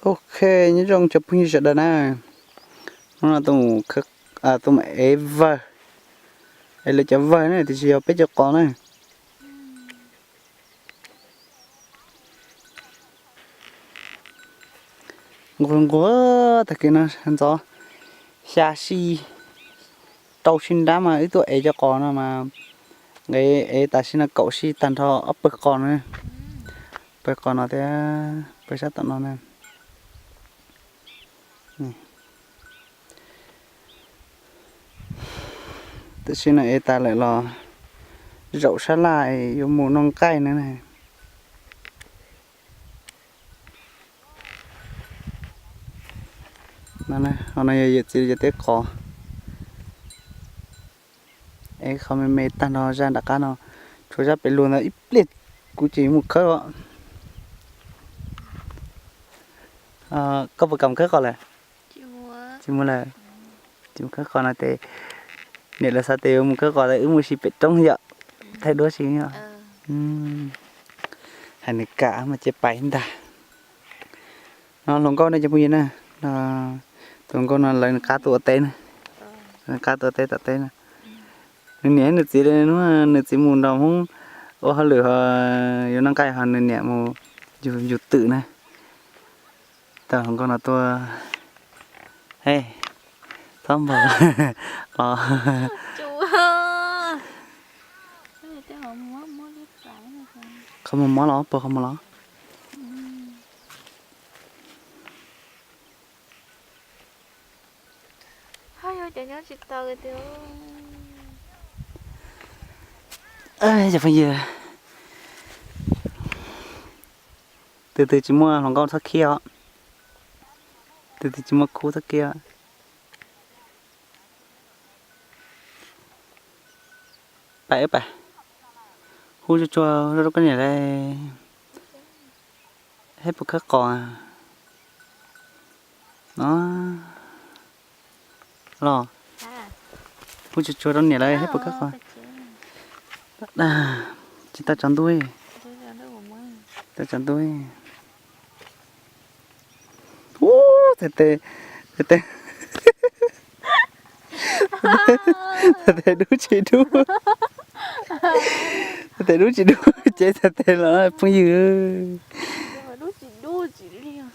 Ok, nyob zoo cov phooj ywg sawv daws na. Hnub no tuaj mus ev vawg, ev lawv cov vawg na, tiam sis yog peb cov qos na. Nquag nquag tag kis no ntxov xya sij rau sij nrab mas wb tuaj ev cov qos no mas nqe ev tam sim no kaum sij tag nrho ob pawg qos no, pawg qos no thiab pawg sab tom no na. Tam sim no ev tas lawm los zaum sab laj yuav mus noj nqaij na. Ho no yog yawm txiv cov teb qos. Ev qhov me me tag nrho zaj nram qab no, tshuav zaj pem luag ntawd ib pliag kuv tsis mus khawb os. Koj puas kam mus khawb qos lawm? Tsis mus lawm. Tsis mus khawb qos no ces niam lawv xav tias yuav mus khawb qos, wb mus ua si pem roob yom, thaij duab si. Hais nws kam mas cia pais ntag. No hluas nkauj ne cov phooj ywg na, tus hluas nkauj no lawv nws qab tuaj ua teb na, nws qab tuaj ua teb tom teb na. Nws niam nws txiv, nws txiv mus nrog Hmoob ua hauj lwm, yuav noj nqaij ho nws niam mus yug yus twm na. Tau hluas nkauj no tuaj, he, txhob npog los. Qhov muag mob los, puas qhov muag los? Cov phooj ywg, tus twg tsis muaj hluas nkauj txhob khiab os, tus twg tsis muaj khub txhob khiab. Pais wb pais, hu tsuag tsuag rau koj niam lauj, saib puas khawb qos no los. Hu tsuag tsuag rau niam lawv saib puas khawb qos. Tsis tau tsaus ntuj, tau tsaus ntuj. Ub, txhais tes, txhais tes, txhais tes dub tsis dub, txhais tes dub tsis dub, cev txhais tes los phooj ywg. Dub tsis dub tsis liag.